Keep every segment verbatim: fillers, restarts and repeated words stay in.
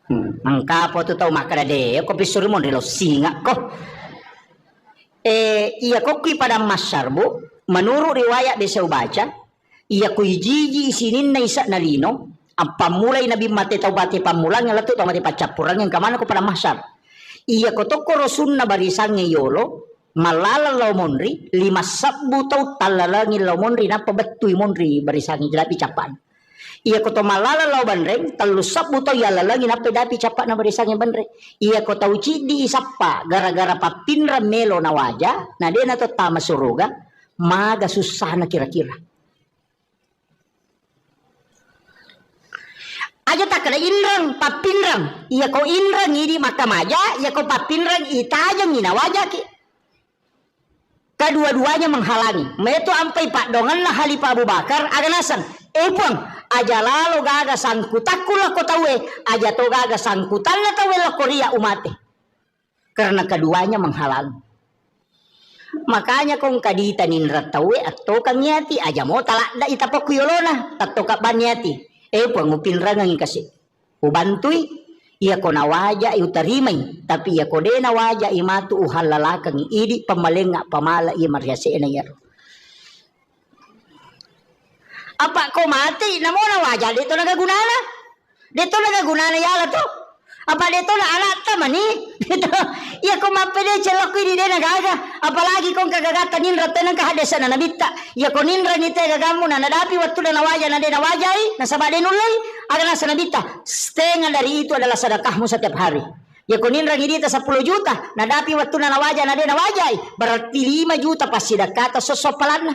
Hmm, engka apa tu tau makkeda de, ko pissuri monri lo singa ko. Eh, iya ko kui padang mahsyar, Bu, menurut riwayat biasa ubaca, iya ko ijiji sininna isa'na lino, appammulai nabi mate tau mate pammulang, lettu tau mate paccappurang, engka maneng ko padang mahsyar. Iya ko tokko rosunna barisangnge yolo, mallalang lao monri, lima sebbu tau tallalangi lao monri, nappa bettui monri barisangnge, jelapi cappa'na. Iya ko to mallalang lao banreng, tellu sebbu tau yallalangi nappa dapi cappa'na barisangnge banreng. Iya ko tau ciddi isappa gara-gara pappinrang melo nawaja, na dena to tama suruga, maga sussana kira-kira. Aja takkeda inreng, pappinreng. Iya ko inreng idi makkamaja, iya ko pappinreng itajengi nawajaki. Kedua-duanya menghalangi. Metu ampai paddoangenna Khalifah Abu Bakar, aga naseng, "Eh, Puang, aja lalo gaga sangkutakku lao ko tauwe, aja to gaga sangkutanna tauwe lao ko ria umate." Karena keduanya menghalangi. Makanya ko engka dita ninreng tauwe, attokangngi ati, aja mo taladde'i tapokku yolona, tattoka banni ati. "Eh, Puang, upinrengengi kasi." Ubantui, iya ko nawajai utarimai, tapi iya ko de nawajai matu uhallalakengi, idi pemmalengnga pamala iya mariase'na iyaro. Apa ko mati namo nawaja, de to naga gunana? De to naga gunana yala to? Apa de to na anatta mani? De to. Iya ko mappede celokku idi de nagaga, apalagi ko engka gagatta ninreng tenengka haddese'na nabitta. Iya ko ninrengi te gagammu na nadapi wettunna nawaja na de nawajai, nasaba de nullei, aga naseng nabitta, "Setengah dari itu adalah sedekahmu setiap hari." Iya ko ninrengi dita seppulo juta, nadapi wettunna nawaja na de nawajai, berarti lima juta passidekkata sosso palanna.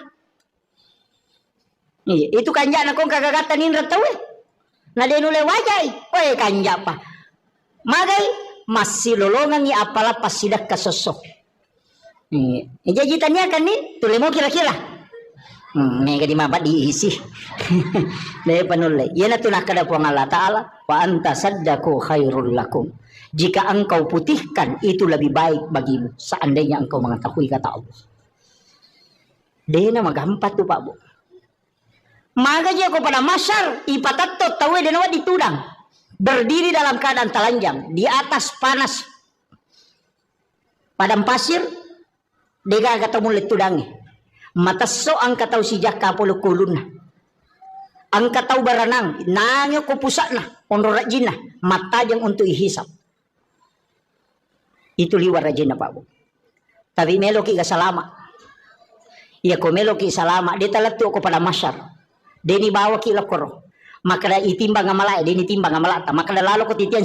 Iya, itu kanja'na ko engka gagatta ninreng tauwe. Na de nulle wajai. Oe, kanja'pa. Magai massilolongengngi appala passidekka sosso. Iya. Jaji taniakanni, tulle mo kira-kira. Hmm, mega di mabba diisi. De panulle. Iyanatu nakkeda Puang Allah Ta'ala, "Wa anta saddaku khairul lakum." Jika engkau putihkan, itu lebih baik bagimu, seandainya engkau mengetahui, kata Allah. Dena magampang tu, Pak Bu. Magaji ko pada masyar, ipatetto tauwe dena wedding tudang. Berdiri dalam keadaan telanjang di atas panas padang pasir, degaga tau mulle tudangnge. Matesso engka tau sijakka pole ku ulunna. Engka tau berenang, nange ko pusa'na, onro rajinna, mattajeng untuk ihisab. Itu liwa' rajinna, Pak Bu. Tapi meloki ga salama. Iya ko meloki salama, de talettu ko pada masyar. De ni bawaki lokoro. Makkeda itimbang amalae, de ni timbang amalata. Makkeda lalo ko titiang